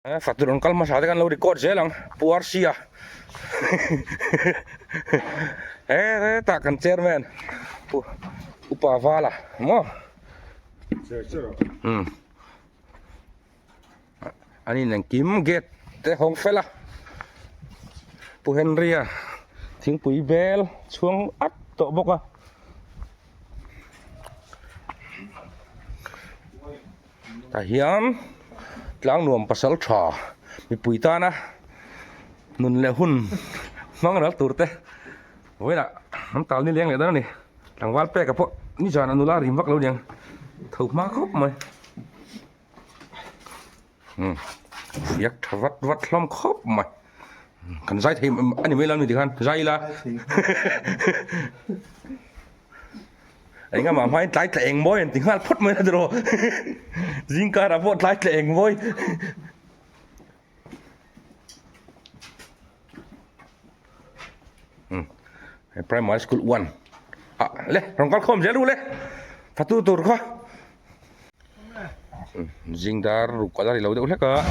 Fatu rawn kal hmasa te kan lo record zel ang Pu RC a he hetah kan chairman Pu Upa Vala maw umm an in engkim gate te hawng fel a Pu Henry a thingpui bel chhuang at tawh bawk a. Tah hian tlang nuam pasal tha mipui tana nun leh hun hmang ral tur te vawiinah an tal ni leng leh dawn a ni tlangval peka pawh nizan a nula rim vak lo niang tho hma khawp mai umm fiak tha vat vat hlawm khawp mai kan zai thei a ni mai lo a ni tikhan zai ila. Engah hmain tlai tla eng mawi an ti nghal phawt mai a tiraw zing karah pawh tlai tla eng mawi umm primary school one ah le rawn kal khawm zel ru le fatu tur kha zing dar ruk a la ri lo deuh hlek a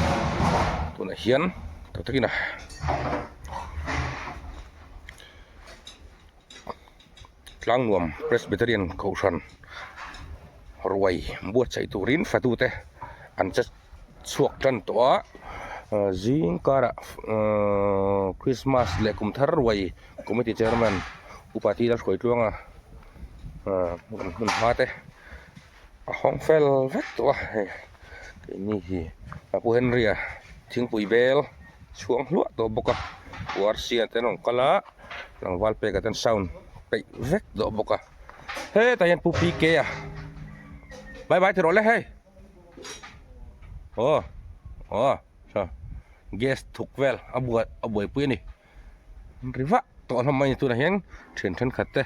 tunah hian tak takin a. Tlangnuam Presbyterian Kohhran ruai buatsaih turin fatute an che chhuak tan tawh a zing karah uhh Christmas leh kum thar ruai committee chairman upa Tila Hruaitluanga uhh hmun hma te a hawng fel vek tawh a hei keini hi Pu Henry-a thingpui bel chhuang hluah tawh bawk a Uarsia te an rawn kal a. Tlangval pekah chuan sound peih vek tawh bawk a hetah hian pu PK a bye bye ti rawh le hei aw aw tha gas thuk vel a buai a buaipui a ni ri vah tawh hlawm mai a ni tunah hian thian thenkhat te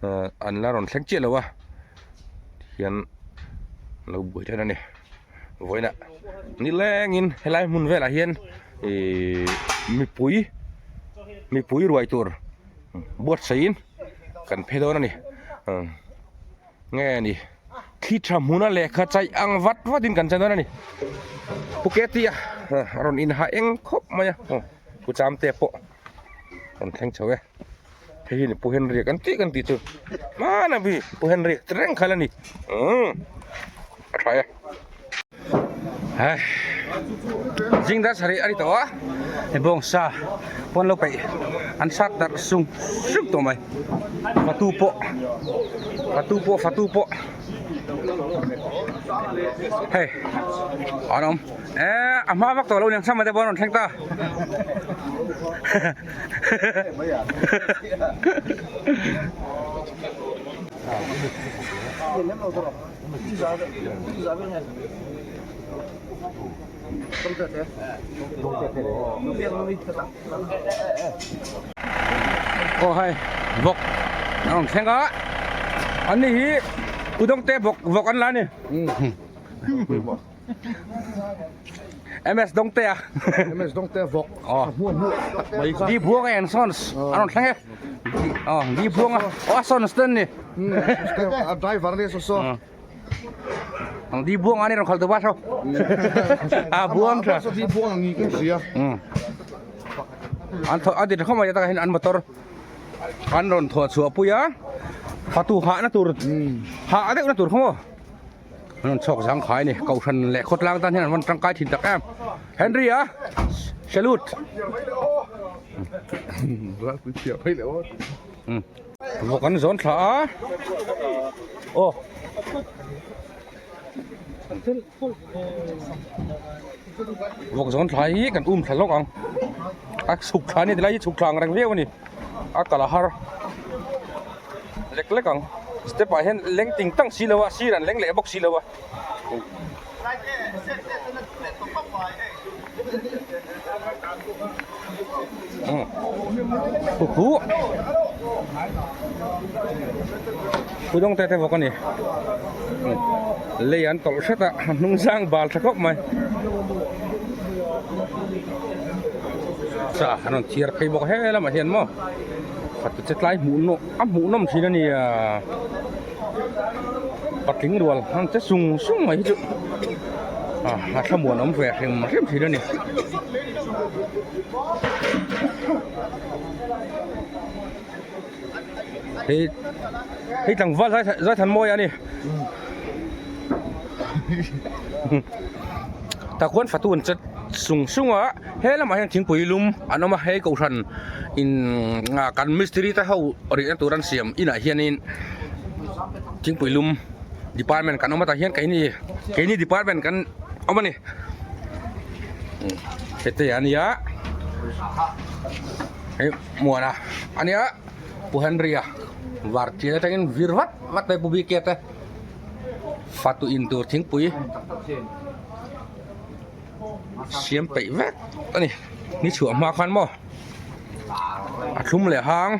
ah an la rawn thleng chiah lo a hian lo buai thin a ni vawiinah nilengin helai hmun velah hian ihh mipui mipui ruai tur buatsaihin kan phe dawn a ni nge ni thli tha hmuna lehkha chaih ang vat vatin kan che dawn a ni Pu Keti a rawn inha eng khawp mai a Pu Chamte pawh rawn thleng chho e. Hei hi ni Pu Henry kan tih kan tih chu hmana mi Pu Henry ti reng kha la ni umm a tha e hei zing dar sarih a ni tawh a hei bawngsa pawn lo peih an sat darh sung sung tawh mai fatu pawh fatu pawh fatu pawh hei an awm eh a hma vak tawh lo niang chama te pawh an rawn thleng ta. Aw hei vawk a rawn thleng a an ni hi udawng te vawk vawk an la a ni. MS Dongtea MS Dongtea vawk Aw. hmuh hmuh tak mai kha Di Buanga and Sons a rawn thleng e Aw Di Buanga aw a Sons te an ni a driver ni saw saw Ang Di Buanga ni rawn khalh tu ba saw a Buang tha Di Buanga ngi kan hria an thaw a dir khawp mai takah hian an motor an rawn thawh chhuah pui a fatu hahna tur hah deuhna tur kha maw An rawn chhuak zang khai a ni kohhran leh khawtlang tan hian an rawn tangkai thin tak em Henry a salute vawk an zawn thla a aw vawk zawn thla hi kan um thla lawk ang a chhuk thla a ni tilai hi chhuk thla ang reng viau a ni a kal a har lek lek ang step ah hian leng ting tang si lo a sir an leng leh bawk si lo a hu hu dawng te te bawk a ni lei an tawlh hret a hnung zang bal tha khawp mai cha an rawn thiar phei bawk he lamah hian maw khat che tlai hmuh nawh a hmuh nawm thin a nia patling rual ang che sung sung mai hi chu. a thlamuan awm ve hrim hrim thin a ni. Hei hei tlangval Zaithanmawia a ni. Tah khuan fatu an chet sung sung a he lamah hian thingpui lum an awm a hei kohhran in ah kan mistiri te ho rihna tur an siam inah hianin thingpui lum department kan awm a tah hian keini keini department kan awm a ni hete a nia hei muana a nia pu Henry a vartian atangin vir vat vat mai pu Bka te. Fatu in tur thingpui siam peih vek a ni ni chhuah hma khan maw a thlum leh hang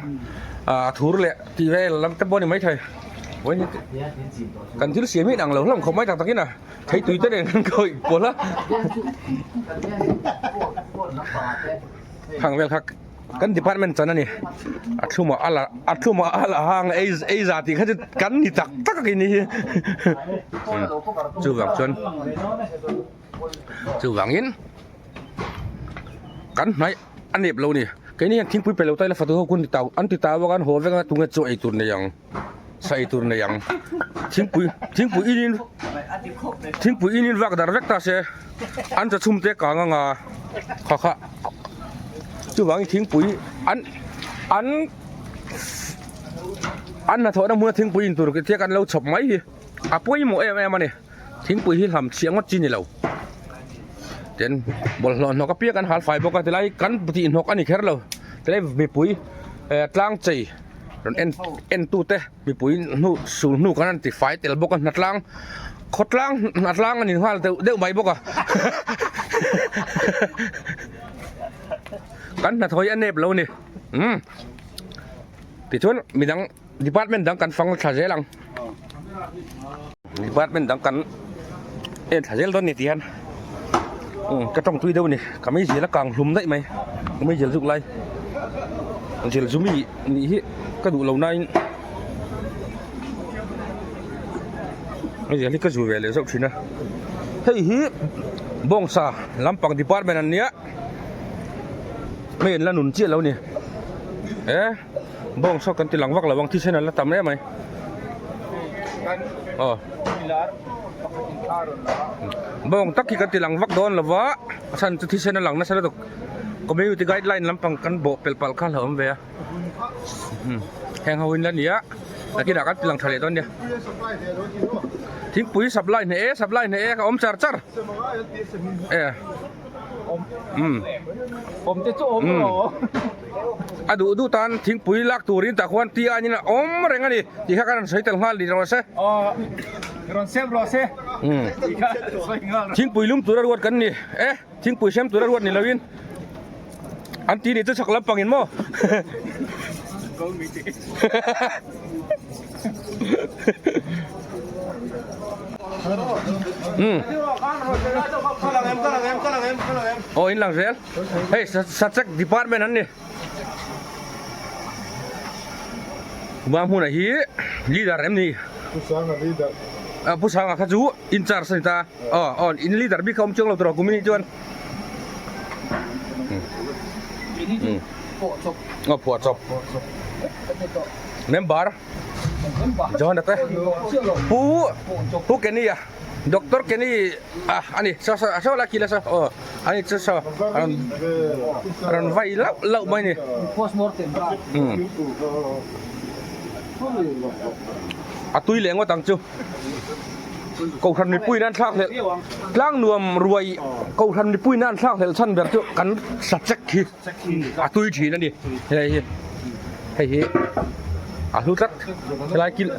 ah thur leh tih vel lam te pawh a ni maithei kan thil siam hi inang lo hlawm khawp mai tak takin a theitui te nen kan khawih pawlh a khang vel kha. Kan department chan a ni. A thlumah a la a thlumah a la hang ei ei za tih kha chu kan ni tak tak a ni hi. Chuvang chuan chuvangin kan hnaih a nep lo ni. Keini hian thingpui pe lo ta ila fatu ho kun ti tau an ti tau a kan haw vek a tunge chaw ei tur nei ang sa ei tur nei ang thingpui thingpui in in thingpui in in vak dar vek ta se an chawchhum te kang anga kha kha. Chuvangin thingpui an an an hnathawhna hmuna thingpui in tur te kan lo chhawp mai hi a pawimawh em em a ni thingpui hi hlam chhiah ngawt chi ni lo tin bawlhhlawh hnawk apiang kan hal fai bawk a tilai kan tih hnawk a ni kher lo tilai mipui eh tlang chei rawn en en tu te mipui hnu sul hnu kan han ti fai tel bawk a hnatlang khawtlang hnatlang a ni nghal deuh deuh mai bawk a kan hnathawh hi a nep lo a ni umm tichuan midang department dang kan fang thla zel ang department dang kan en thla zel dawn a ni tih hian umm ka tawng tui deuh a ni ka meizial a kang hlum daih mai ka meizial zuk lai zial zumi nih hi ka duh lo nain meizial hi ka zu ve leh zauh thin a hei hi bawngsa lampang department an nia hei an la nun chiah lo a ni e bawngsa kan ti lang vak lo ang thisen an la tam em mai aw bawng tak hi kan ti lang vak dawn lo va a chhan chu thisen a lang nasa lutuk community guideline lampang kan bawh pelh palh kha a hlauhawm ve a heng ho in la ni a nakinah kan ti lang tha leh dawn nia thingpui supply hneh e supply hneh e ka awm char char e um a duh duh tan thingpui lak turin tah khuan tia an in a awm reng a ni tih kha kan rawn sawi tel nghal ni rawh se thingpui lum tura ruat kan ni e. Thingpui sem tura ruat ni loin an ti nih chu chhak lampang in maw. Aw in lang zel hei sachek department an ni Kuma hmunah hi leader em ni Pu Sanga kha chu In charge a ni ta. Aw aw in leader bik kha awm chiang lo tur a kum in chuan. Aw phuah chawp. Member John te Pu Pu Kenny a Doctor Kenny a ani saw saw saw la kila saw aw ani chu saw ran ran vai lauh lauh mai ni. A tui leh ngawt ang chu. Kohhran mipui in an thlak hlelh tlang nuam ruai kohhran mipui in an thlak hlelh chhan ber chu kan sa chek hi a tui thin a ni hei hi hei hi a hlu tlat helai kil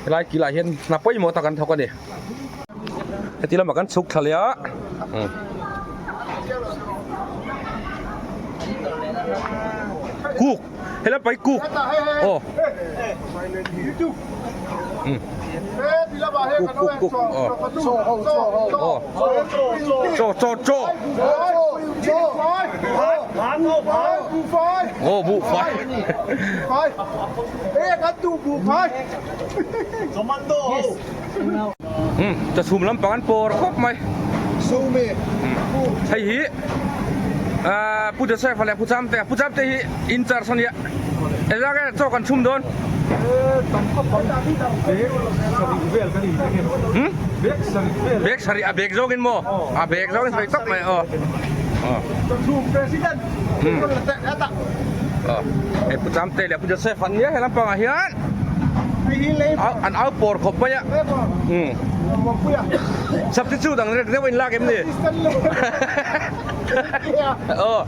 helai kil ah hian hna pawimawh tak an thawk a ni heti lamah kan chhuk thla leh a kuk. Hello pai kuk. Oh. Kuk kuk kuk. Oh. Oh. Cho cho cho. Oh bu phai. Umm chawchhum lampang an pawr khawp mai. Hei hi ahh Pu Joseph a leh Pu Chamte a, Pu Chamte hi in charge a nia. Engzah nge chaw kan chhum dawn? Umm bag sarih a bag zawngin maw? A bag zawngin sawi tawp mai aw. Hei Pu Chamte leh Pu Joseph an nia he lampangah hian an au pawr khawp mai a substitute ang rek deuh a inlak em ni aw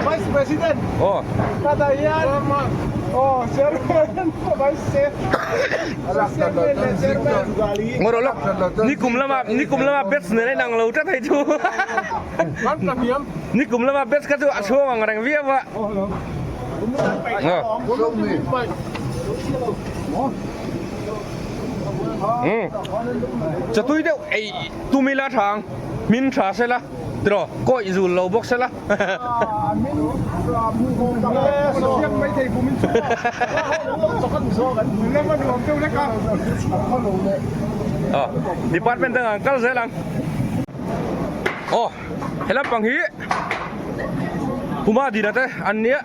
Vice President aw Ngawrh lawk nikum lama nikum lama bets nen a inang lo tlat hei chu nikum lama bets kha chu a chhuang ang reng viau a Chatui deuh ei tum ila tha ang hmin tha sela tiraw kawih zul lo bawk sela. Department dangah an kal zel ang. Aw he lampang hi Puma dina te an nia.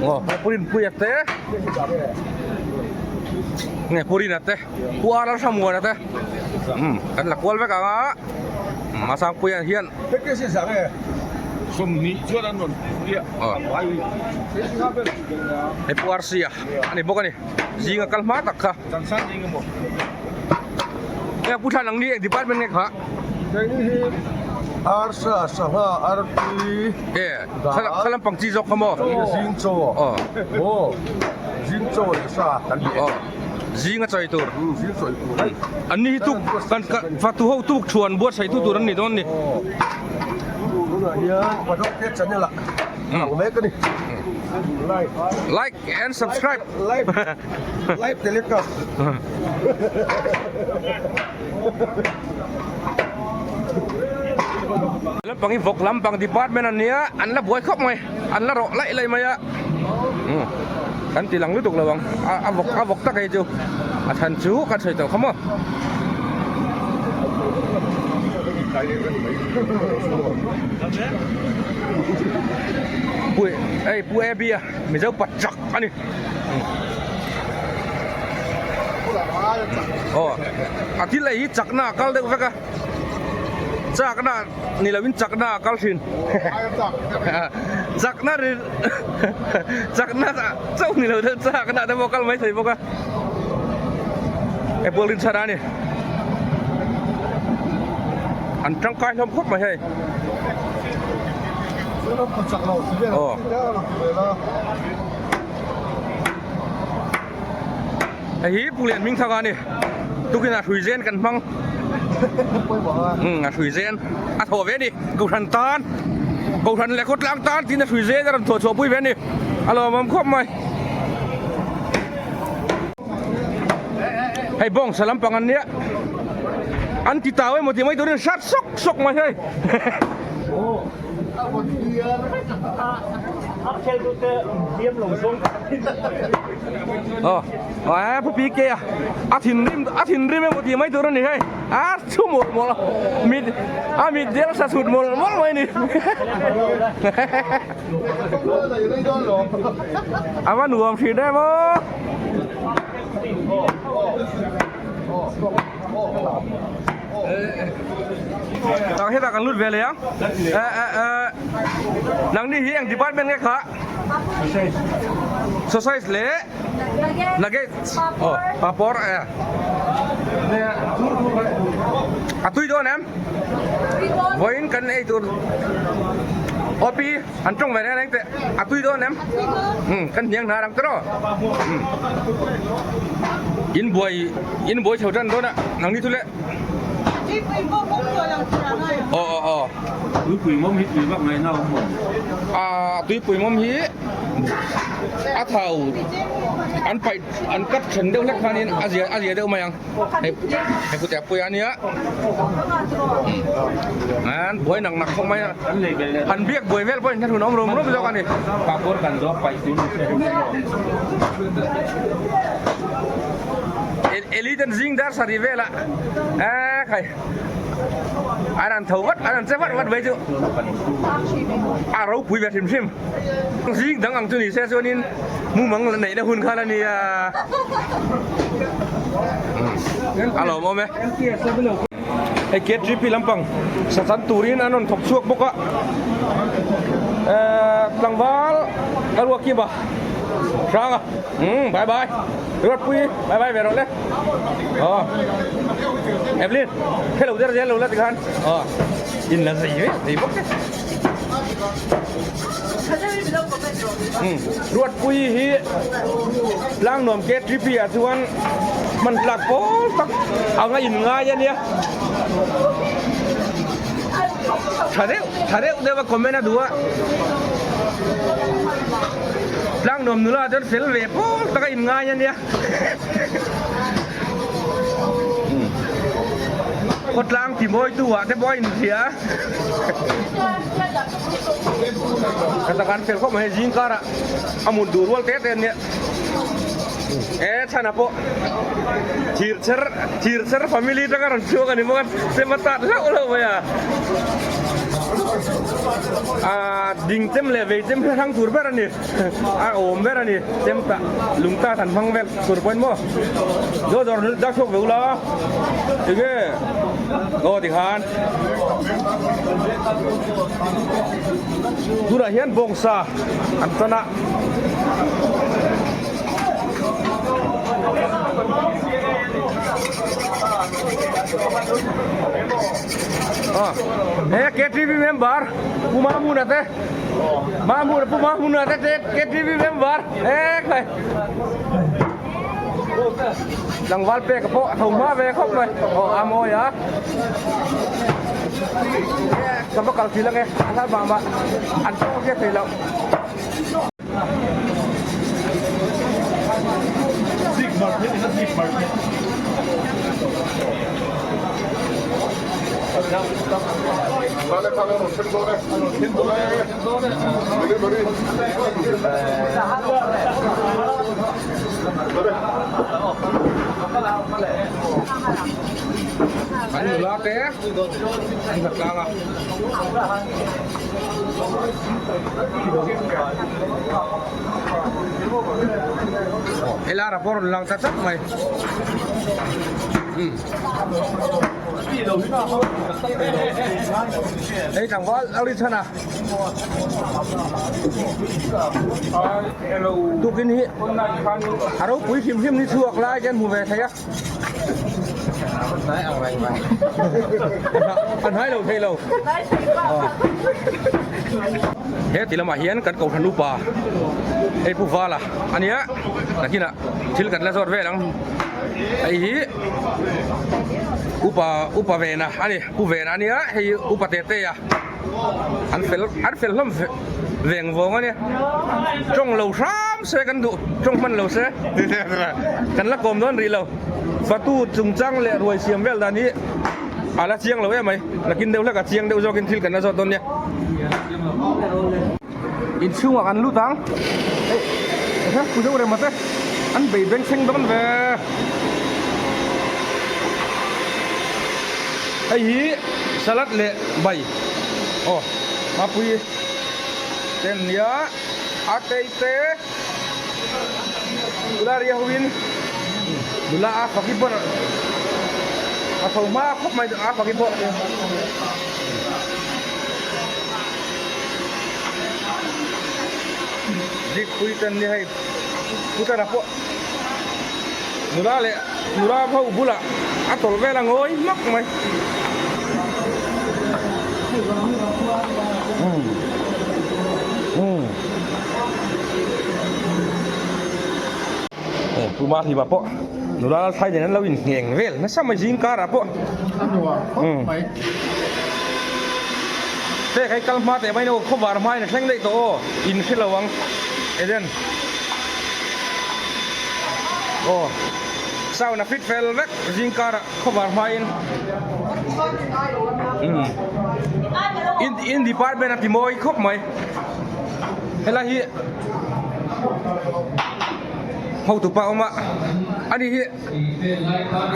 Aw Purinpuia te nge Purina te. Pu Aral Hramuana te kan la kual vek ang a, Masangpuia hian Hei Pu Arsia a ni bawk a ni, zinga kal hma tak kha. Hei Pu Thlan ang ni eng department nge kha? Arsa sangha artui E kha lampang chi zawk kha maw? Zing chaw aw zing chaw leh sa kan ti. Zing a chawi tur. An ni hi tuk kan fatu ho tuk thuan buatsaih tu tur an ni dawn ni. Like and subscribe. Live telecast. Lampang hi vawk lampang department an nia an la buai khawp mai an la rawh laih laih mai a. Kan ti lang lutuk lo ang a vawk a vawk tak hei chu a chhan chu kan sawi tawh kha maw. Pu hei Pu Abby a Mizo pa chak a ni. Aw a thil ei hi chakna a kal deuh vek a. Chakna ni lovin chakna a kal thin. Chakna ri chakna chauh ni lo deuh chakna te pawh a kal mai thei bawk a. Apple rin chhan a ni. An tangkai hlawm khawp mai hei. Aw. Hei hi Pu Lian Hmingthanga a ni. Tukin a hrui zen kan hmang. Umm a hrui zen a thawh ve a ni. Kohhran tan Kohhran leh khawtlang tan tiin a hrui zen a rawn thawh chhuah pui ve a ni. A lawmawm khawp mai. Hei bawngsa lampang an nia. An ti tau emaw tih mai turin hrat sawk sawk mai hei. Aw ae pu PK a a thinrim a thinrim emaw tih mai tur a ni hei a thu mawlh mawlh a mit a mit del sa chhut mawlh mawlh mai a ni a va nuam hrin em aw. Tah hetah kan lut ve leh a nangni hi eng department nge kha sausage leh nuggets aw papawr e a tui dawn em vawiin kan ei tur aw pi an tawng ve reng reng teh a tui dawn em kan hniang hnar ang tawh in buai in buai chho tan dawn a nangni chu le aw aw aw Tuipui mawm hi tui vak ngaihna awm maw? A tuipui mawm hi a thau an paih an cut then deuh hlek khanin a zia a zia deuh mai ang hei hei kute a pui a nia an buai nak nak khawp mai a han biak buai vel pawhin hna thun a awm rum rum zawk a ni. Papawr kan zawk paih tun. Eli ten zing dar sarih velah eee khai an han tho vat an han che vat vat mai chu a ropui ve hrim hrim zing dang ang chu ni se chuanin mumang la neihna hun khan a nia a lawmawm e hei KTP lampang sachan turin an rawn thawk chhuak bawk a eee tlangval ka ruak kim a hrang a umm bye bye. Ruatpui bye bye ve rawh le aw Evelyn hello der zel lo la tikhan aw in la zei ve thei bawk che Ruatpui hi tlangnuam KTP ah chuan hman tlak pawl tak anga in ngai ania tha deuh tha deuh deuh a comment a duh a Tlangnuam nula chuan fel ve pawl tak a inngai a nia. Khawtlang timawitu ah te pawh a inhria a. Ka tak an fel khawp mai zing karah a mut duh rual te te ania. E chhana pawh thir cher thir cher family atanga rawn chhuak a ni bawk a chem a tat hlauh hlauh mai a. Aaa ding chem leh vei chem hi a hrang tur ber a ni a awm ber a ni chem tah lung ta han hmang vel tur pawhin maw zaw zawr dak chhuak ve ula enge aw tikhan tunah hian bawngsa an tan a. He KTV member Pu Mahmuna te Mahmuna Pu Mahmuna te KTV member he khai tlangval pek pawh a tho hma ve khawp mai aw a mawi a ka va kal thil ange a hla mah mah an tawng hriat thei loh. An nula te an nghat tlang a. Helai ah pawh rawn lang ta tlat mai hei tlangval a ri chhan a tukin hi a ropui hrim hrim ni chhuak lai te an hmu ve thei a. A hnai lo thei lo. He ti lamah hian kan kohhran upa hei Pu Vala a nia nakinah thil kan la zawt vel ang. Hei hi upa upa Vena a ni Pu Vena a nia hei hi upa Tetea an fel an fel hlawm veng vawng a nia tawng lo hram se kan duh tawng hman lo se kan la kawm dawn rih lo fatu chungchang leh ruai siam vel dan hi a la chiang lo em mai nakin deuh hlek a chiang deuh zawkin thil kan la zawt dawn nia inchhungah kan lut ang hei he pu deuh rem ate an bei beng thleng dawn ve hei hi salad leh bai aw mapui te an nia a tei te nula ria ho in nula a faki pawh a tho hma khawp mai a faki pawh. Zikpui te an nia hei putara pawh nula leh nula ho bulah a tawlh vel a ngawi hmak mai. Puma hlima pawh nula lalthlai nen an lo inngheng vel nasa mai zing karah pawh. Pek hei kal hma teh mai no khawvar hmain a thleng daih tawh aw in hre lo ang Eden aw sound a fit fel vek zing karah khawvar hmain umm in in department a ti mawi khawp mai helai hi hotupa awm a. Ani hi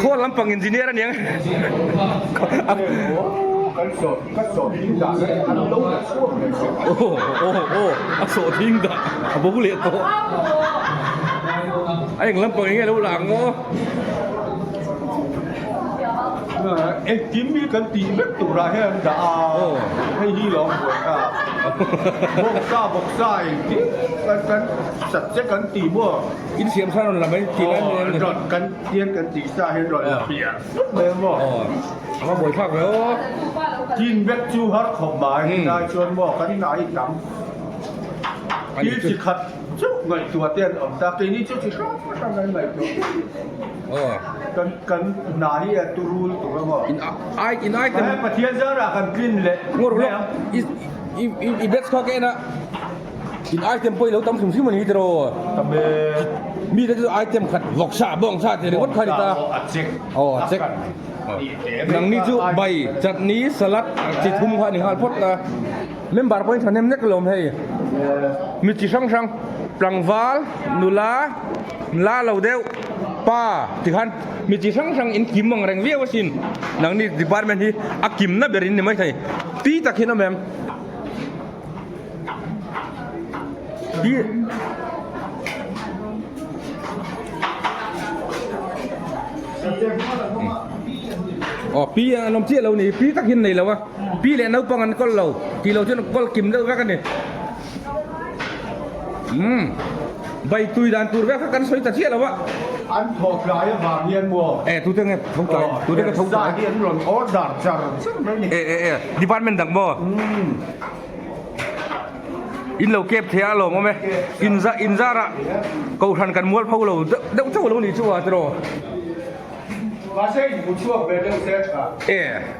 khawl lampang engineer a niang. Aw aw aw a sawh thing dah a bo leh tawh. A eng lampang enge lo lang aw. Engkim hi kan tih vek turah hian an dah a, hei hi lawm buai ta. Bawksa bawksa engkim kan kan sat che kan ti maw? In siam sa rawn la mai tih lai mai ani. Rawn kan tian kan tih sa hian rawn la piah vek mai a maw? A va buai thlak ve aw. Tin vek chu har khawp mai helai chuan maw kan nai tam. Thil chi khat chauh ngaihtuah te an awm ta, keini chu chi hrang hrang an ngaihtuah. Kan kan hna hi a turul tur a maw? In ai in ai kan Pathian zarah kan tlin leh ngawr lawk i i i batch kha ka en a in item pawh i lo tam hrim hrim a ni tiraw tam e mi te chu item khat vawk sa bawng sa tih ringawt kha a ni ta a check aw a check nangni chu bai chutney salad chi thum kha a ni nghal phawt a. Member pawhin thahnem nek lawm hei. Mi chi hrang hrang tlangval, nula, nula lo deuh, pa tikhan mi chi hrang hrang in kim ang reng viau asin. Nangni department hi a kimna ber in ni mai thei. Pi tak hian awm em? Pi. Aw pi an awm chiah lo ni pi tak hian nei lo a. Pi leh naupang an kawl lo tih lo chuan kawl kim deuh vek a ni. Umm bai tui dan tur vek kha kan sawi ta chiah lo a. An thaw tlai avang hian maw? E tute nge tho tlai tute nge tho tlai. Zah hi an rawn order char char mai ni. E e e department dang maw? Umm. In lo kep thei a lawm awm e. In za in zarah kohhran kan mual pho lo deuh chauh lo ni chu a tiraw. Mahse in hmu chhuak ve deuh se tha. E,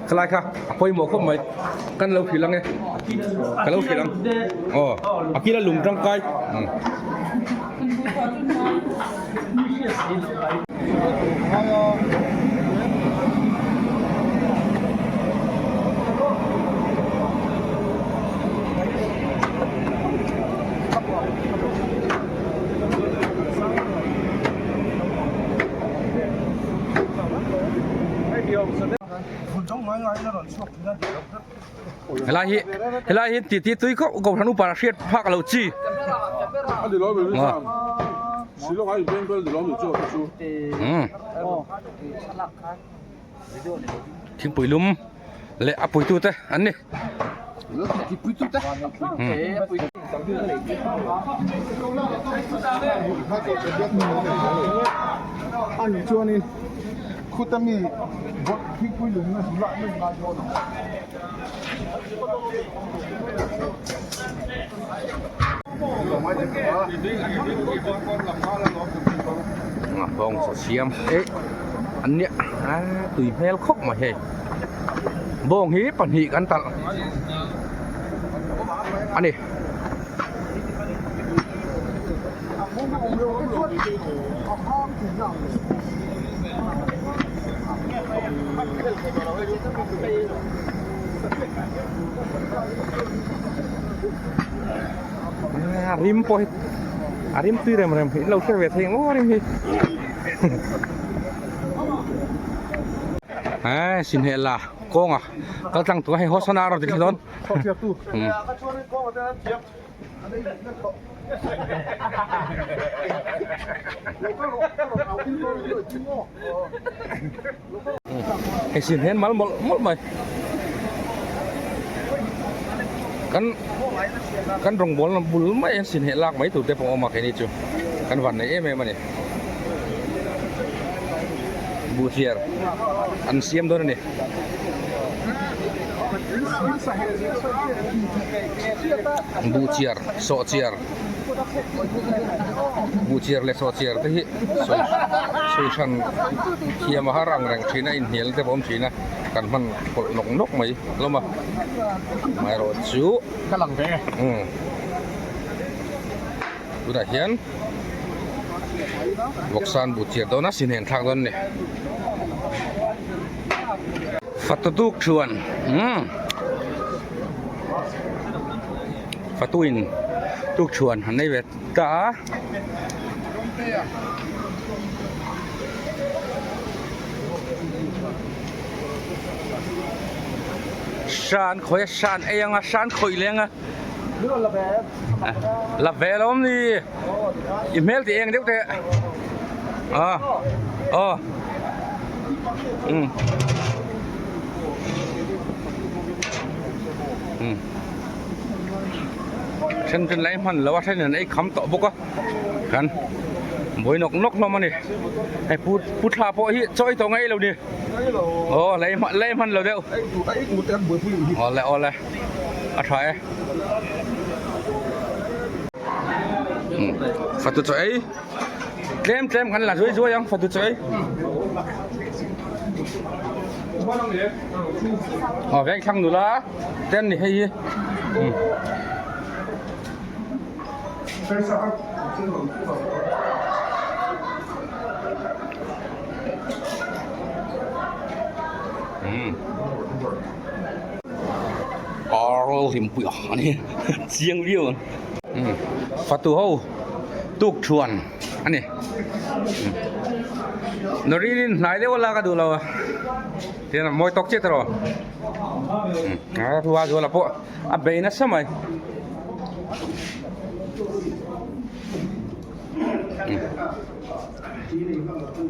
khalai kha a pawimawh khawp mai. Kan lo hrilh ang e. Ka lo hrilh ang. Aw, a kila lung tangkai. Helai hi helai hi titi tui khawp kohhran upa hriat phak loh chi. Thingpui lum leh a puitute an ni. Bawng chaw siam eh an nia a tui hmel khawp mai hei. Bawng hi pahnih kan talh a ni. A rim pawh hi a rim tui rem rem hi in lo hre ve thei ang aw rim hi. Eee sinheh la kawnga kal tlang tur a hei hawsana a rawn ti thla dawn. Hei sin hian mal mawlh mawlh mai. Kan kan rawngbawlna bul mai a sin heh lak mai tur te pawh a awm a keini chu kan van nei em em a ni. Buhchiar an siam dawn a ni. Buhchiar sawhchiar Buhchiar leh sawhchiar te hi sawi sawi hran thiam a har ang reng thin a inhnial te pawh a awm thin a kan hman pawlh nawk nawk mai hlawm a amaherawh chu umm tunah hian vawksan buhchiar dawn a sinen thlak dawn a ni fatutuk chuan umm. Fatuin tuk chhuan an nei ve ta a. Sa an khawih a, sa an ei ang a, sa an khawih leng a. La ve lo awm ni. I hmel tih eng deuh teh. A. Aw. Um. Um. Then then lai hman lo a, then an ei kham tawh bawk a. Kan buai nawk nawk hlawm a ni. Hei pu pu thla pawh hi chaw ei tawh ngei lo ni. Aw lei hman lei hman lo deuh. Awle awle a tha e. Fatu chaw ei tlem tlem kan la zuai zuai ang fatu chaw ei. Aw veng thlang nula ten ni hei hi. Arl hlimpui a ni chiang viau ang fatu ho tuk thuan a ni Norin hnai deuh a lak a duh lo a tihian a mawi tawk chiah tawh a thua zuala pawh a bei nasa mai.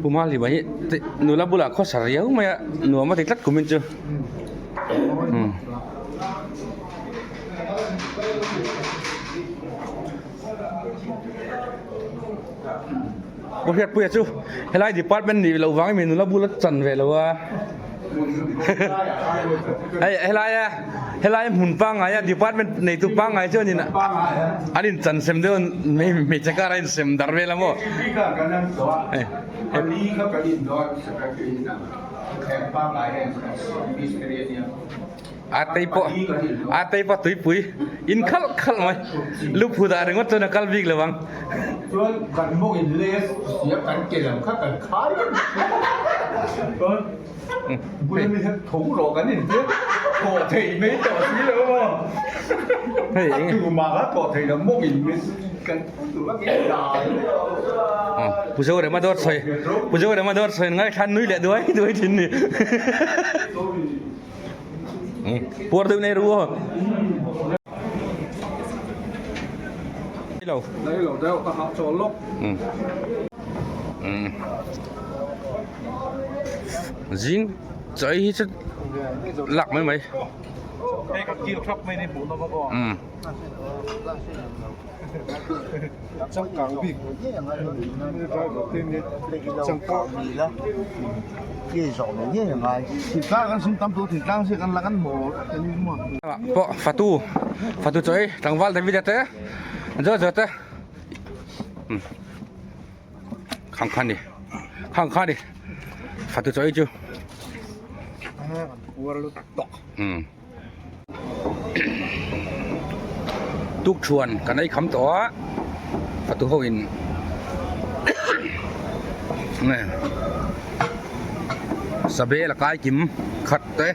Pu Maliba hi nula bulah khawsa riau mai a nuam a ti tlat kumin chu Pu Hriatpuia chu helai department nih loh vangin mi nula bula chan ve lo a hei helaia helai hmun pangngai a department neitu pangngai chuanin an in chan sem deuh a hmeichhe kar a insem darh vel a maw. A tei pawh a tei pawh tuipui in khalh khalh mai lu phu dah ringawt chuan a kal bik lo ang. Chuan kan mawng in les sia kan ke lam kha kan khai chuan bul ami hian tho rawh kan in tia thawh theih mai tawh si lo maw a tu mah kha thawh theih lo mawng in kan Pu Zorema dawt sawi Pu Zorema dawt sawi ngaithla nui leh duai duai thin ni. Puar deuh nei ru aw. Lo. Nei lo deuh ka hah chawl lawk. Zing chawi hi chu lak mai mai. Hei ka kil thap mai ni hmuh nawm a aw. Changkang bik driver te nia changkang Pawh fatu fatu chaw ei tlangval David a te zawt zawt te khang khan ni khang khan ni fatu chaw ei chu Tuk thuan kan ei kham tawh a fatu ho in nge sabe la kai kim khat te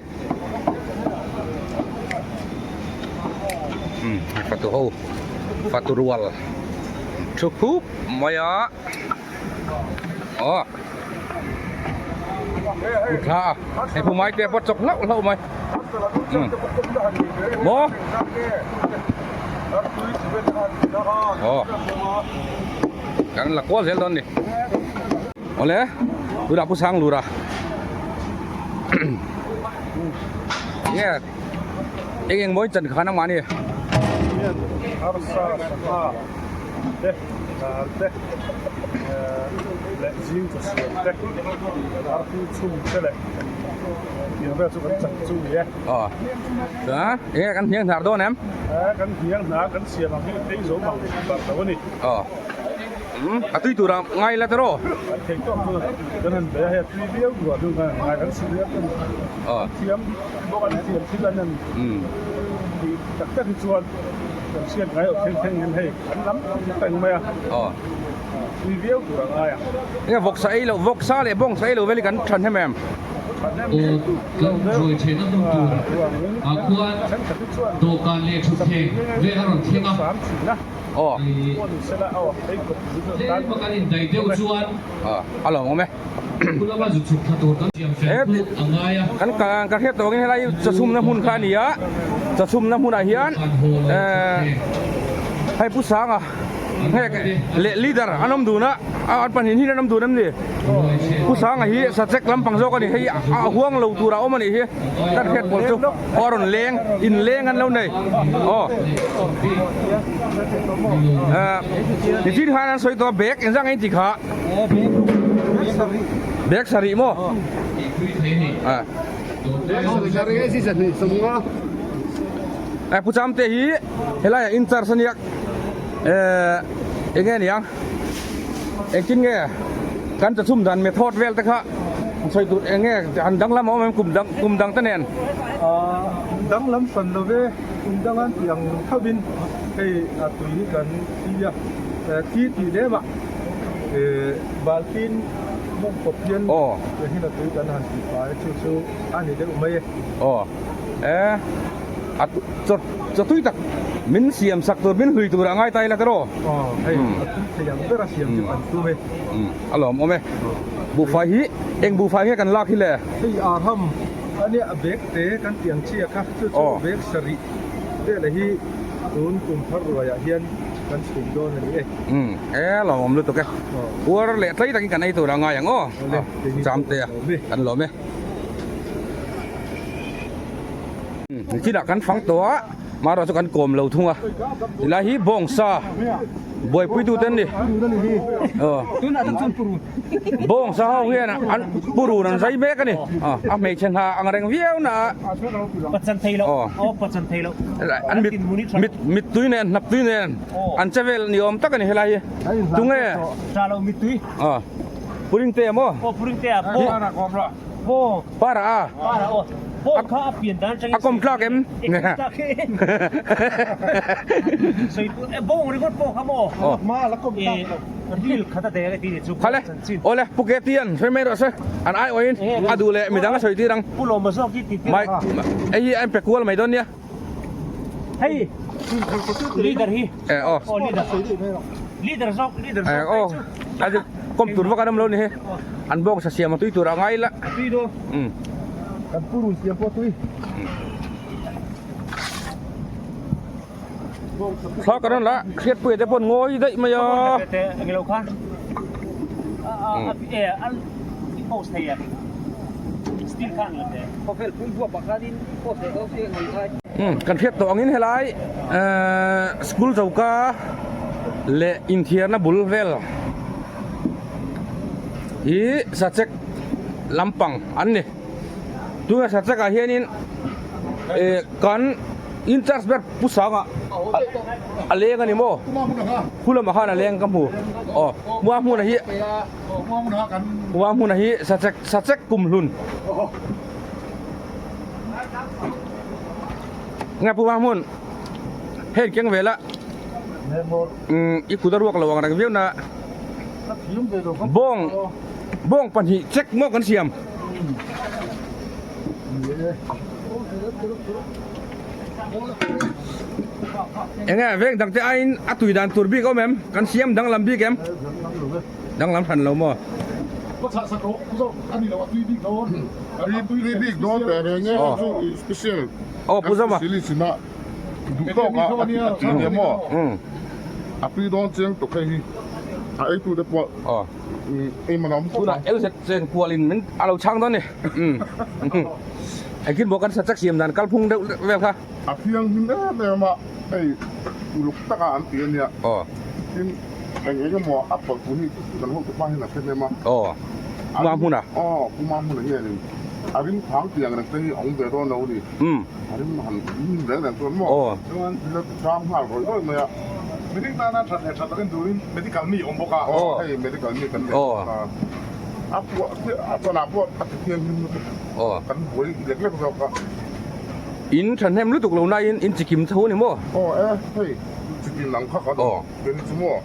umm fatu ho fatu rual thu khup mai a. Aw Thla hei pu mai te pawh chawk hlauh hlauh mai maw aw kan la kual zel dawn ni awle tunah pu sang lura nge eng eng mawi chan khan amah ni. Te, dal te, leh zing chaw siam te, artui chhum te leh tiang vel chu kan chan chu ni e. Aw, chuan enge kan hniang hnar dawn em? E, kan hniang hnar kan siam ang hi phei zo mang bar lo a ni. Aw, umm a tui tur ah ngai la tawh. Kan thei tawk chu kan han bei a, hei a tui viau duah chu kan ngai kan si viau ten thiam bawk an thiam thil an han tih tak tak hi chuan kan hriat ngai loh thleng thleng hian hei An lam peng mai a, tui viau tur a ngai ang. Enge vawksa ei loh, vawksa leh bawngsa ei loh vel hi kan than hem em? Kan ruai theihna hmun tur ah khuan dawhkan leh thutthleng vel a rawn thleng a. Aw. Tlem a kan indaih deuh chuan A lawm awm e. Khu lama zu chhuk thla tur kan siam fel chu a ngai a. Kan ka hriat tawh angin helai chawchhumna hmun kha a ni a, chawchhumna hmunah hian hei Pu Sanga nge leh leader an awm dun a, an pahnih hnin an awm dun em ni? Pu Sanga hi sachek lampang zawk a ni, hei a huang lo tur a awm a nih hi. Kan hriat pawl chu aw a rawn leng in leng an lo nei aw nichin khan an sawi tawh a bag engzah nge in ti kha bag sarih maw a pu chamte hi helai ah in charge ania eh enge niang Engtin nge kan chachhum dan method vel te kha sawi tur eng nge han danglam a awm em kum dang kum dang te nen? Ahh danglam hran lo ve, kum dang an tih ang tho in hei a tui hi kan thi a, thi tih lem ah eh baltin mawng kawp hian hian a tui kan han tih fai chu chu a ni deuh mai e. Aw eh a chaw chaw tui tak min siam sak tur min hlui tur a ngai ta ila tiraw? Aw hei a tui thei ang ber a siam chu kan tum e. Umm a lawm awm e. Buhfai hi eng buhfai nge kan lak hi le? Hei arham a nia a bag te kan tih ang chiah kha chu chu bag sarih vel hi tun kum thar ruaiah hian kan chhum dawn a ni e. Umm e lawm awm lutuk e. Puar leh tlai takin kan ei tur a ngai ang aw. Cham te a kan lawm e. Nichina kan fang tawh a, marawh chu kan kawm lo thung a, tilai hi bawngsa buaipui tu te an ni, bawngsa ho hian an purun an zai mek a ni, a hmeichhe hna ang reng viau na a, an mit mit mittui nen hnap tui nen an che vel ni awm tak a ni helai hi, tunge puringte maw? Para a. A kawm tlak em? Khale, awle Pu Ketian sawi mai rawh se, an ai awhin a duh leh midang a sawi tir ang. Mai, hei hi a inpe kual mai dawn nia. Eh aw. Eh aw, a kawm tur vak an awm lo ni hi. An bawng sa siam a tui tur a ngai la. Umm. Kan purun siam pawh tui. Thla kan rawn la hriatpuia te pawh an ngawi daih mai a. Umm kan hriat tawh angin helai ehh school choka leh inthiarna bul vel. Hi sachek lampang an ni tunah sachek ah hianin eh kan in charge ber pu sanga a leng a ni maw khu lamah khan a leng ka hmu aw hmuah hmunah hi hmuah hmunah hi sachek sachek kum hlun nge pu hmun heng keng vela umm i kut a ruak lo ang reng viau na. Bawng bawng pahnih check maw kan siam. Enge veng dang te aiin a tui dan tur bik awm em? Kan siam danglam bik em? Danglam hran lo maw? Aw Pu Zama. Duh tawk a a ti nia maw? A tui dawn chiang tuk hei hi a ei tu te pawh ei man a awm khawp ang. Tunah LZ chen kual in min a lo chhang dawn ni. Engtin maw kan sachak siam dan kalphung deuh vel kha. A thianghlim em em a hei uluk taka an ti a nia. Tin eng eng emaw a pawlh tur hi kan hotu pa hian a hre hnem a. Puma hmuna. Aw Puma hmuna hianin a ring phang tiang reng te hi a awm ve dawn lo a ni. A rim han hnim reng reng chuan maw? Chuan thil a ti hrang nghal rawih rawih mai a. Mihring tana that leh that lohin turin medical mi awm bawk a. Aw hei medical mi kan nei bawk a. A puah chiah a chawnah pawh a ti thianghlim lutuk. Kan buai lek lek zawk a. In thahnem lutuk lo nain in chikim tho a ni maw? Aw e hei chikim ang kha kan awm ve ni chu maw?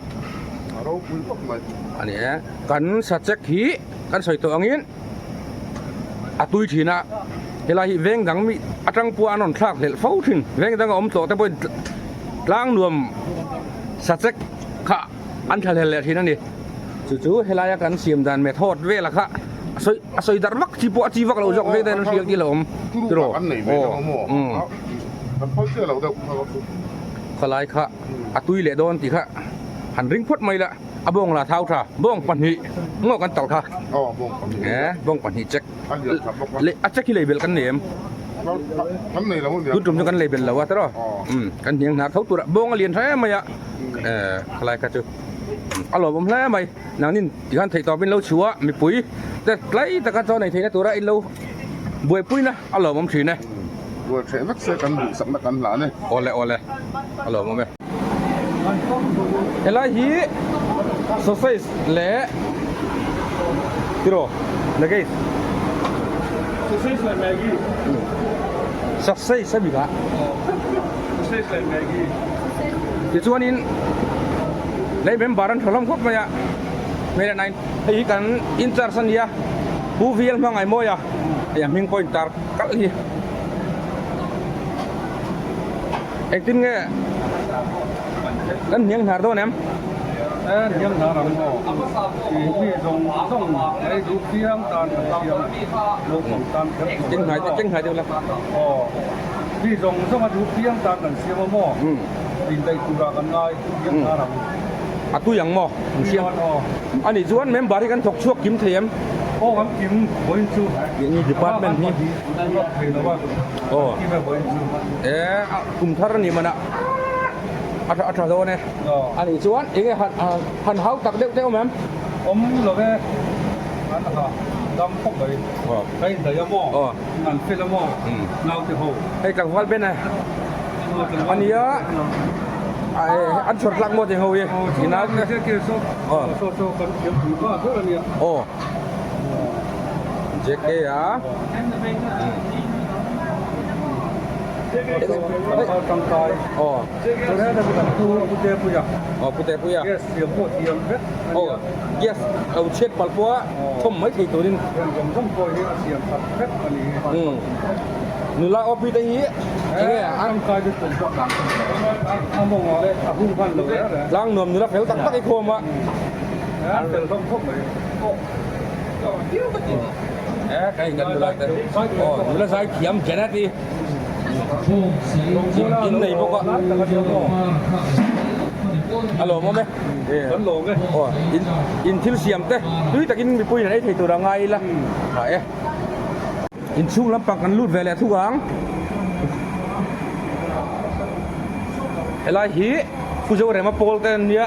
A ropui khawp mai. A ni e. Kan sachek hi kan sawi tawh angin. a tui thin a helai hi veng dang mi atang pawh an rawn thlak hlelh fo thin veng dang a awm tawh te pawhin tlang nuam Sachek kha an thlahlel leh thin a ni. Chu chu helaia kan siam dan method vela kha a sawi a sawi darh vak chi pawh a chi vak lo zawk vek dahin an hriak dil a awm tiraw aw umm khalai kha a tui leh dawn tih kha han ring phawt mai la a bawng la thau tha bawng pahnih ngaw kan talh kha e bawng pahnih check leh a check hi lei belh kan nei em tun tum chu kan lei belh lo a tiraw umm kan hniang hnar tho tur a bawng a lian tha em mai a e khalai kha chu. A lawmawm hle mai nangnin tikhan theih tawpin lo chhuah a mipui te tlai taka chaw nei theihna tura in lo buaipuina a lawmawm thin e. Buai hreh vek se kan duhsakna kan hlan e. Awle awle a lawmawm e. Helai hi sausage leh tiraw Nagesh? Sausage leh Maggi. Sausage a mi kha. Sausage leh Maggi. Tichuanin lei member an tha hlawm khawp mai a, hmeichhe nine hei hi kan incharge a nia Pu VL Hmangaihmawia hei a hming pawh a intar kalh hi. Engtin nge kan hniang hnar dawn em? E hniang hnar ang maw? Tih hi zawng zawng ei duh chiang tan kan siam naupang tan kher tur Keng hnai keng hnai deuh la. Aw mi zawng zawng a duh chiang tan kan siam a maw? Indaih turah kan ngai hniang hnar ang. A tui ang maw? An siam. A nih chuan member hi kan thawk chhuak kim thei em? Aw kan kim vawiin chu. Ni department hi. Thei lo a. Aw. E kum thar a ni mana a tha a tha dawn e. A nih chuan eng nge han han hau tak deuh deuh awm em? Awm lo e. An ha dam khawp mai. Aw. Ka indaih a maw? Aw. An fel a maw? Naute ho. Hei tlangval Ben a. A nia an chhawr tlak maw tih ho hi. Ina Aw. Aw. JK a. Aw. Aw Pute Puia. Aw gas lo chhiat palh pawh a thawm mai thei turin. Umm nula OP te hi enge a tlang nuam nula fel tak tak i khawm a. Aw nula zai thiam Janet i in nei bawk a a lawmawm e aw in thil siam te tui takin mipui in an ei thei tur a ngai ila tha e inchhung lampang kan lut ve leh thung ang helai hi Pu Zorema pawl te an nia.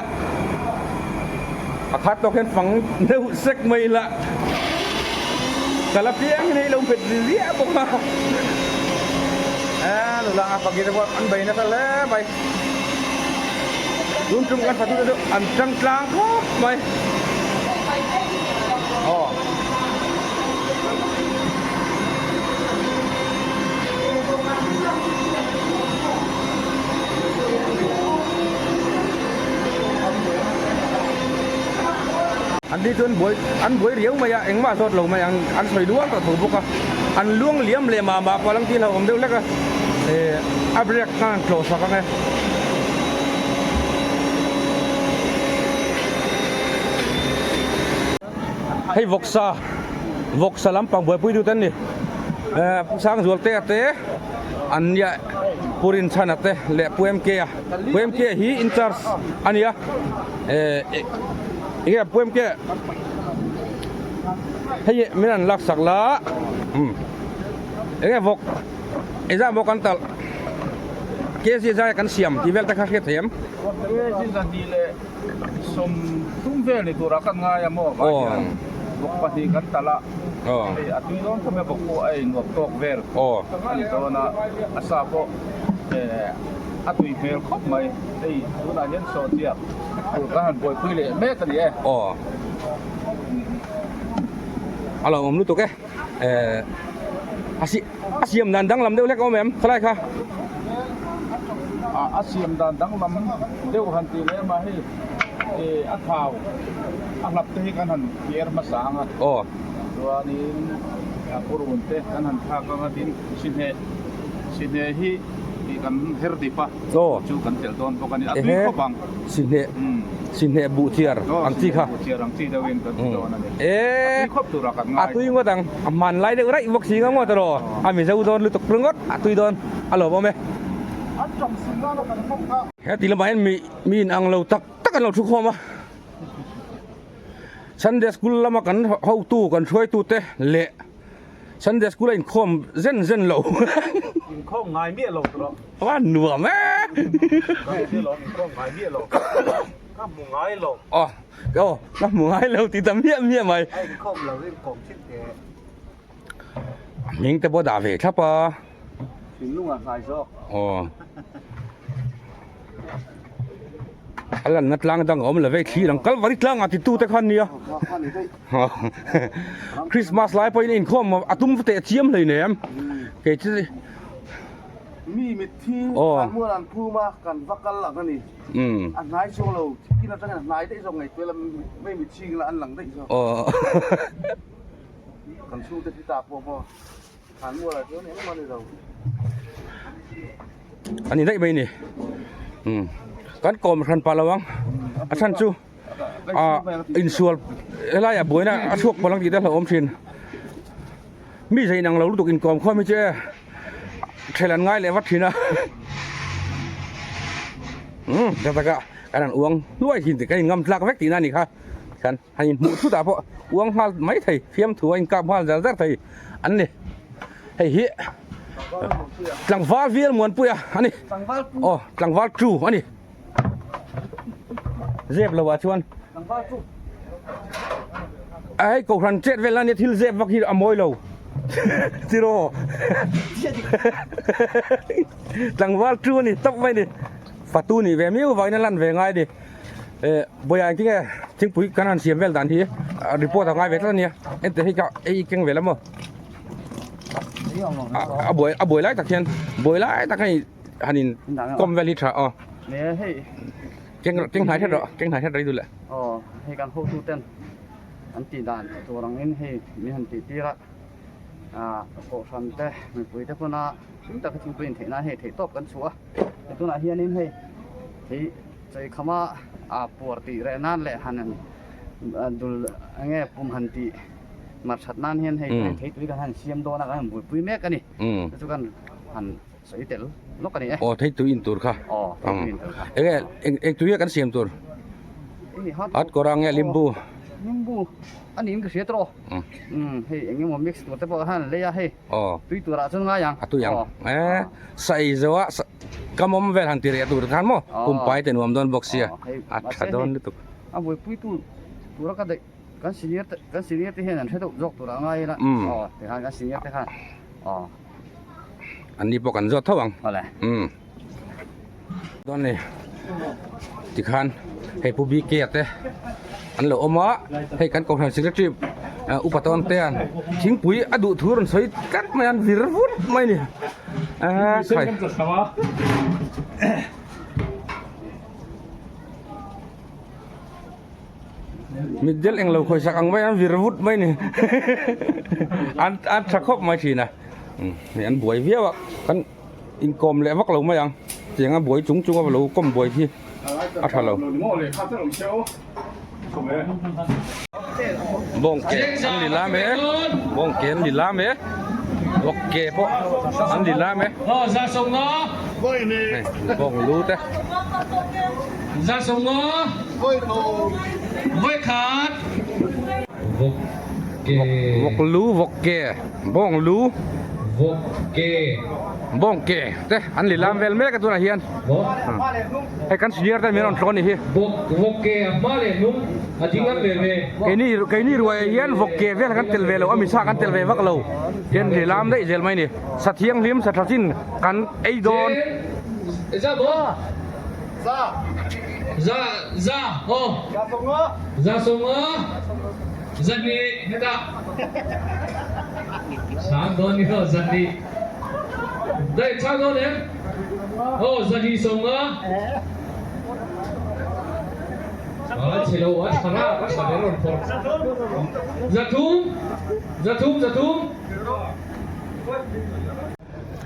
A khat tawk hian fang deuh sek mai ila ka la piang hian hei lo nghet ri riah bawk a eh nula a fak te pawh an bei nasa hle mai tun tum kan fatu te chu an tang tlang khawp mai aw. An ni chuan buai an buai riau mai a engmah zawt lo mai ang an sawi luang tawh tho bawk a an luang liam leh mah mah pawh a lang tih hlauhawm deuh hlek a eh a brake khan an tlawh sak ang e. Hei vawksa vawksa lampang buaipui dut an ni eh Pu Sangzualtea te an nia Pu Rinchhana te leh Pu MK a Pu MK hi in charge a nia eh enge Pu MK hei min an lak sak la umm enge vawk engzah maw kan talh kg zai kan siam tih vel te kha hriat thei em. Sawm tum vel ni turah kan ngai a maw vai hian bawk pahnih kan talh a, hei a tui dawn khawp e bawk pawh a innuam tawk vel a ni dawn a, a sa pawh a tui hmel khawp mai, hei tunah hian sawhchiah tur kan han buaipui leh mek a ni e. Aw a lo awm lutuk e, a siam dan danglam deuh hlek a awm em khalai kha? A siam dan danglam deuh han tih leh mah hei a thau a hlap te hi kan han kiar hmasa ang a chuanin a purun te kan han thlak ang a tin sihhneh sihhneh hi. Tih kan her dip a, chu kan telh dawn bawk a ni. A tui khawp ang. Sihneh, sihneh buh thiar ang chi kha. Buh thiar ang chi deuhin kan ti dawn a ni. A tui khawp turah kan ngai. A tui ngawt ang. A hmanlai deuh raih bawk si nga ngawt rawh. A mizo dawn lutuk ringawt a tui dawn. A lawmawm e. Heti lamah hian mi mi inang lo tak tak an lo thu khawm a. Sunday school lama kan hotu kan hruaitute leh Sunday school a inkhawm zen zen lo. Inkhawm ngai miah lo tur a. A nuam e. Inkhawm ngai miah lo. Ka hmu ngai lo. Aw, aw, ka hmu ngai lo ti ta miah miah mai. A inkhawm lo inkhawm thin teh. Hming te pawh dah ve thlap a. Thinlung a hnai zawk. Aw. A lanna tlang dang a awm lo vei thlir ang Kalvari tlangah titu te khan nia. Christmas lai pawhin inkhawm a tum teh chiam hlei nem. Kei chu Mi mitthi kan mual an phum a kan va kal ang a ni. A hnai chuang lo thil atangin a hnai daih zawk ngaihtuah ila mi mitthi ila an lang daih zawk. Kan chhungte thi ta pawh maw. A ni daih mai ni kan kawm hran pah lo ang a chhan chu ah insual helaiah buaina a chhuak palh ang tih te a hlauhawm thin mi zei inang lo lutuk inkawm khawm hi chu e ṭhel an ngai leh vat thin a umm ta taka kan han uang hluai thin tih kan in ngam tlak vek tihna a ni kha khan. Han inhmuh thutah pawh uang nghal mai thei fiamthu a inkap nghal zar zar thei an ni. Hei hi tlangval vial muanpuia a ni. Aw tlangval chu a ni. Zep lo ah chuan a hei kohhran chet vel ania thil zep vak hi a mawi lo tiraw tlangval chu a ni tawp mai a ni. Fatu nih ve miau vangin a lan ve ngai a ni. Eh Bawia engtin nge thingpui kan han siam vel dan hi report a ngai ve tlat ania ente hei ka ei keng ve la maw a buai a buai lai tak hian buai lai tak hei han in kawm vel hi tha aw keng keng hnai hret rawh keng hnai hret rei duh le aw hei kan hotu ten an tih dan tur angin hei min han tih tir a ah kohhran te mipui te pawna hlim taka thingpui in theih nan hei theihtawp kan chhuah a tunah hianin hei hei Cheikhama a puar tih reh nan leh han dul enge pum han tih mar that nan hian hei thei tui kan han siam dawn a kan han buaipui mek a ni. Chu chu kan han sawi tel lawk a ni e. Aw thei tui in tur kha. Aw thei tui in tur kha. Enge eng tui nge kan siam tur? At kawr ang nge limbu? Limbu a niin ka hria tawh. Hei eng emaw mix tur te pawh khan an lei a hei. Tui turah chuan ngai ang. A tui ang. E sai zo a Ka mawm vel han ti reh tur khan maw pumpai te nuam dawn bawk sia a tha dawn lutuk. A buaipui tu tura ka daih kan senior te kan senior te hian an hre deuh zawk tur a ngai ila aw tikhan kan senior te khan aw. An ni pawh kan zawt tho ang. Awle. Umm. Dawn ni tikhan hei pu BK a te an lo awm a hei kan kohhran secretary upa tawn te an thingpui a duh thu rawn sawi tlat mai a an vir vut mai a ni. A khai. Mitdel englo khawisak ang mai an vir vut mai ni. An an tha khawp mai thin a. Hei an buai viau a kan inkawm leh vak lo mai ang. Tiang a buai chung chung a lo kawm buai hi a tha lo. Bawng ke an ni lam e bawng ke an ni lam e vawk ke pawh an ni lam e hei bawng lu te vawk lu vawk ke bawng lu bawng ke te an ni lam vel mek a tunah hian. Hei kan senior ten min rawn tlawn ni hi. Keini keini ruai ah hian vawk ke vel kan tel ve lo a misa kan tel ve vak lo hian ri lam daih zel mai ni. Sa thianghlim sa tha chin kan ei dawn.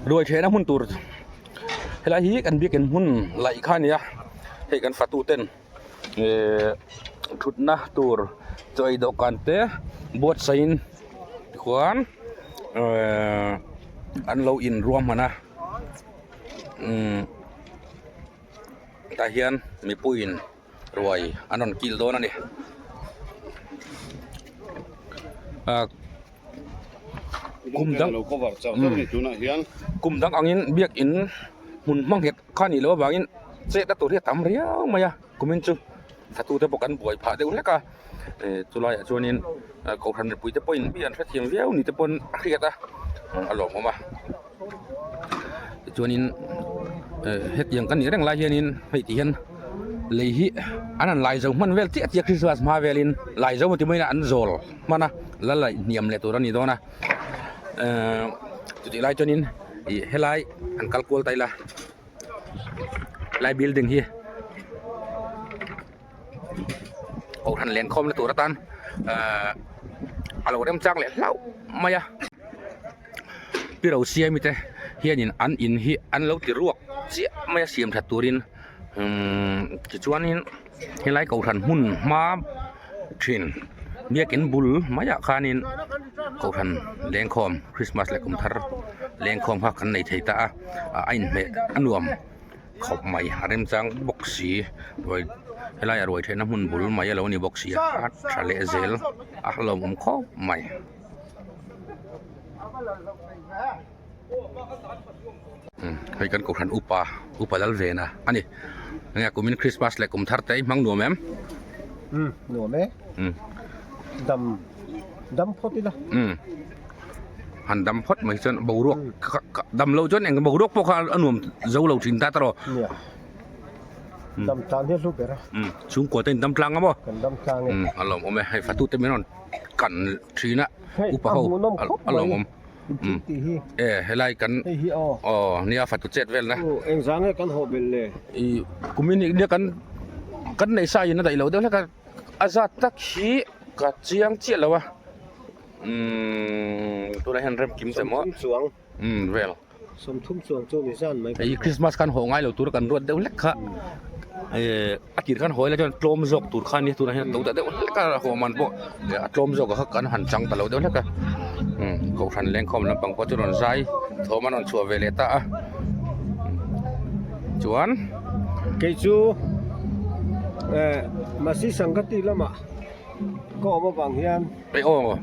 Ruai thehna hmun tur Helai hi kan biakin hmun laih kha a ni a, hei kan fatu ten ehh thutna tur chaw ei dawhkan te buatsaihin tikhuan ehh an lo inruahman a umm tah hian mipuiin ruai an rawn kil dawn a ni ah. Kum dang kum dang angin biakin hmun hma nghet kha a nih loh avangin chet a tur hi a tam riau mai a kumin chu thatu te pawh kan buai phah deuh hlek a eh chulaiah chuanin kohhran mipui te pawhin mi an hrethiam viau ni te pawn a hriat a a lawmawm a tichuanin eh hetiang kan nih reng lai hianin hei ti hian lei hi an han lai zo hman vel chiah chiah Christmas hma velin lai zo ti maiin an zawl. hman a la laih hniam leh tur a ni dawn a ehh chutih lai chuanin ih helai an kal kual ta ila helai building hi kohhran lenkhawm na tur atan ehh a lo remchang leh hlauh mai a pi Rosiami te hianin an in hi an lo ti ruak chiah mai a siam that turin umm tichuanin helai kohhran hmun hma. thin biakin bul maiah khanin kohhran lengkhawm christmas leh kum thar lengkhawm kha kan nei thei ta a a inhmeh a nuam khawp mai a remchang bawk si ruai helaiah ruai theihna hmun bul mai a lo ni bawk si a a tha leh zel a lawmawm khawp mai. Hei kan kohhran upa upa lal ve na a ni enge kumin christmas leh kum thar te i hmang nuam em um nuam e um dam dam phawt ila um han dam phawt mai chuan boruak dam lo chuan eng boruak pawh kha a nuam zo lo thin ta tawh nia dam tlang hi a hlu ber a um chhungkua te in dam tlang a maw kan dam tlang e um a lawmawm e hei fatute min rawn kan thin a upa ho a lawmawm. E helai kan aw nia fatu chet vel na eng zang nge kan haw belh le i kumin nia kan kan nei sa in a daih lo deuh hlek a a zat tak hi ka chiang chiah lo a umm tunah hian rem kim che maw chuang umm vel sawmthum chuang chu ni zan mai hei Christmas khan haw ngai lo tur kan ruat deuh hlek kha eh a tir khan haw ila chuan tlawm zawk tur kha ania tunah hian a to ta deuh hlek a haw man pawh a tlawm zawk a kha kan han chang ta lo deuh hlek a umm kohhran lengkhawm lampang pawh chu rawn zai thawm an rawn chhuah ve leh ta a chuan kei chu eh Masi Sangati lamah ka awm avang hian eh aw.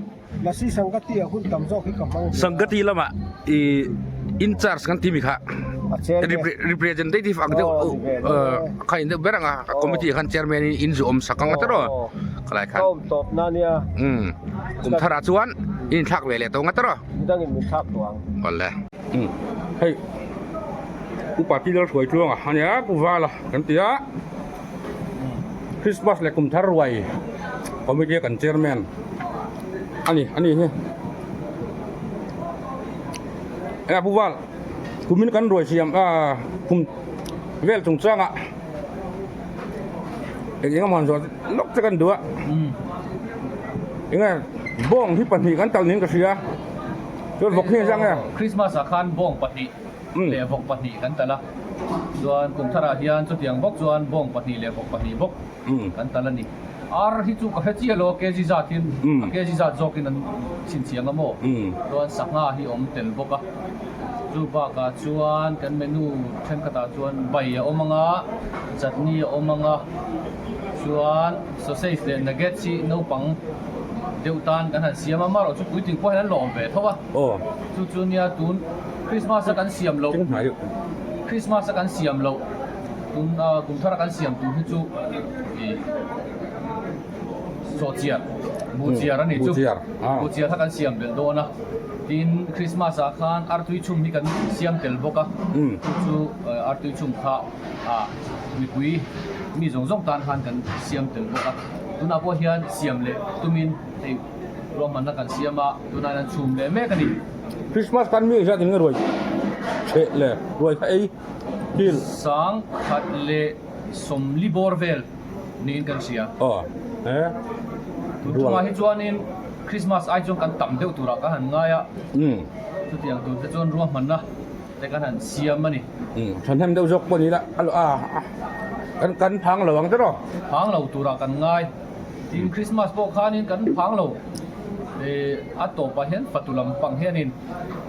Masi Sangati ah hun tam zawk hi ka hmang ve a. Sangati lamah i in charge kan timi kha representative ang deuh kha in deuh ber ang a committee khan chairman in in zu awm sak ang a tawh khalai khan. Ka awm tawp na nia. Um kum thar ah chuan in thlak ve leh tawh ang a tawh. Midang in min thlak tawh ang. Awle. Um hei upa ti lal hruai tluang a ania pu vala kan ti a Christmas leh kum thar ruai committee a kan chairman ani ani hi eng pu val kumin kan ruai siam a kum vel chung changa eng eng emaw han zawh lawk che kan duh a eng nge bawng hi pahnih kan tal niin ka hria chuan vawk hi engzah nge Christmas ah khan bawng pahnih leh vawk pahnih kan tal a chuan kum tharah hian chutiang bawk chuan bawng pahnih leh vawk pahnih bawk kan tal a ni. Ar hi chu ka hre chiah lo a kg zatin a kg zat zawkin an chhinchhiang a maw chuan sangha hi a awm tel bawk a chu bakah chuan kan menu thenkhatah chuan bai a awm ang a chutney a awm ang a chuan sausage leh nuggets hi naupang deuh tan kan han siam a amaherawh chu puitling pawh hian an lawm ve tho a chu chu nia tun Christmas a kan siam loh Christmas a kan siam loh Tun a kum thar a kan siam tur hi chu ih sawhchiar buhchiar a nih chu buhchiar kha kan siam belh dawn a tin Christmas ah khan artui chhum hi kan siam tel bawk a chu chu artui chhum kha ah mipui mi zawng zawng tan khan kan siam tel bawk a tunah pawh hian siam leh tumin hei ruahmanna kan siam a tunah hian chhum leh mek a ni. Christmas kan mi engzat in nge ruai chheh leh ruai kha ei. Hill. Sang khat leh sawmli bawr vel niin kan hria. Aw he. Tun chungah hi chuanin Christmas ai chuan kan tam deuh turah ka han ngai a. Umm. Chutiang tur te chuan ruahmanna. Te kan han siam a ni. Umm thahnem deuh zawk pawh ni la a a kan kan phang lo ang tiraw. Phang lo turah kan ngai. Tin Christmas pawh khanin kan phang lo eh a tawpah hian fatu lam pang hianin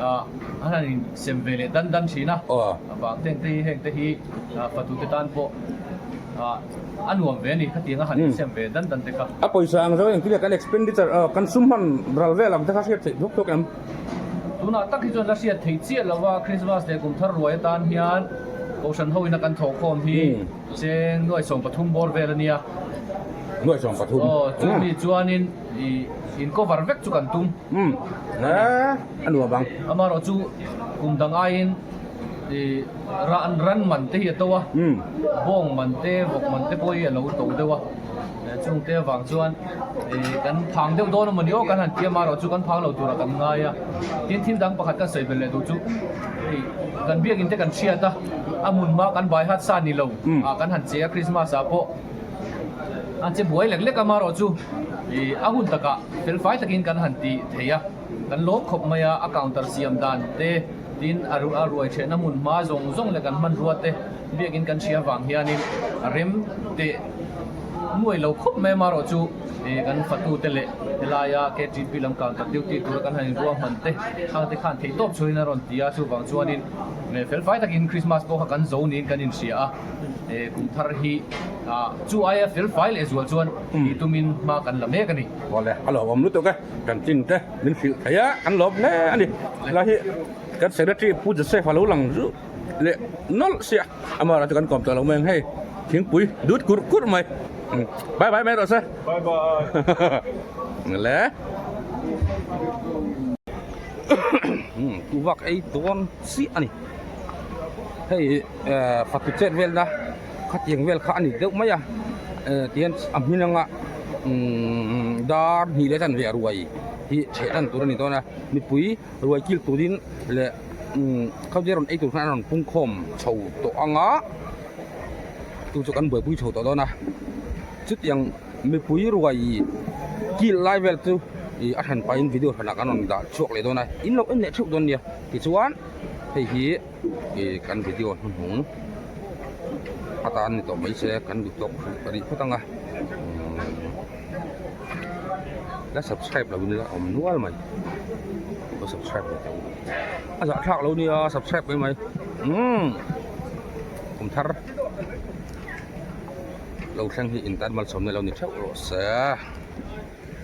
ah an han in sem ve leh dan dan thin a. Avang te te hi heng te hi fatu te tan pawh ah a nuam ve a ni khatiang a han in sem ve dan dan te kha. A pawisa ang zawng engtin nge kan expenditure kan sum hman ral vel ang te kha hriat theih thuk thuk em? Tunah tak hi chuan la hriat theih chiah lo a, Christmas leh kum thar ruai atan hian Kohhran hoin a kan thawhkhawm hi cheng nuai 13 bawr vel a nia. Nuai 13? Aw, chumi chuanin ih in cover vek chu kan tum. Umm, a nuam ang. Amaherawh chu kum dang aiin ih ran ran man te hi a to a, bawng man te, vawk man te pawh hi a lo to deuh a. Chungte avang chuan kan phang deuh dawn emaw ni aw kan han ti a, marawh chu kan phang lo turah kan ngai a. Tin, thil dang pakhat kan sawi belh leh duh chu hei kan biakinn te kan hriat a, a hmun hma kan bai hat sa ni lo ah kan han che a, Christmas ah pawh an che buai lek lek a, marawh chu a hun takah felfai takin kan han ti thei a, kan lawm khawp mai a, a counter siam dan te tin a ruai thehna hmun hma zawng zawng leh kan hmanrua te biakinn kan hria avang hianin a rem teh Nuai lo khawp mai amarawh chu kan fatute leh helaia KTP lam counter duty tura kan han inruahman te khang te khan theihtawp chhuahin a rawn ti a, chuvang chuanin felfai takin Christmas pawh kha kan zo niin kan inhria a, kum thar hi chu aia felfai leh zual chuan tih tumin hma kan la mek a ni. Awle, a lawmawm lutuk e, kan chin te min hrilh thei a, kan lawm hle a ni. Helai hi kan secretary Pu Joseph a lo lang zu leh nawlh sia. Amah chu kan kawm tawh lo mai ang hei thingpui dut kurh kurh mai bye bye mai rawh se bye bye le tu vak ei dawn chiah ani hei fatu chet vel na khatiang vel kha ani deuh mai a tihian a hmin anga dar hnih leh chanve a ruai hi chheh lan tur ani dawn a mipui ruai kil turin leh khawdai rawn ei tur khan a rawn pung khawm chho tawh ang a chu chu kan buaipui chho tawh dawn a chutiang mipui ruai kil lai vel chu ih a hran pahin video hranah kan rawn dah chhuak leh dawn a in lo en leh theuh dawn nia tichuan hei hi ih kan video hnuhnung atan ni tawh mai se kan duh tawk rih phawt ang a umm. La subscribe lo in la awm nual mai ka subscribe ve tawh a zahthlak lo nia subscribe mai mai umm kum thar lo thleng hi in tan malsawmna lo ni theuh rawh se.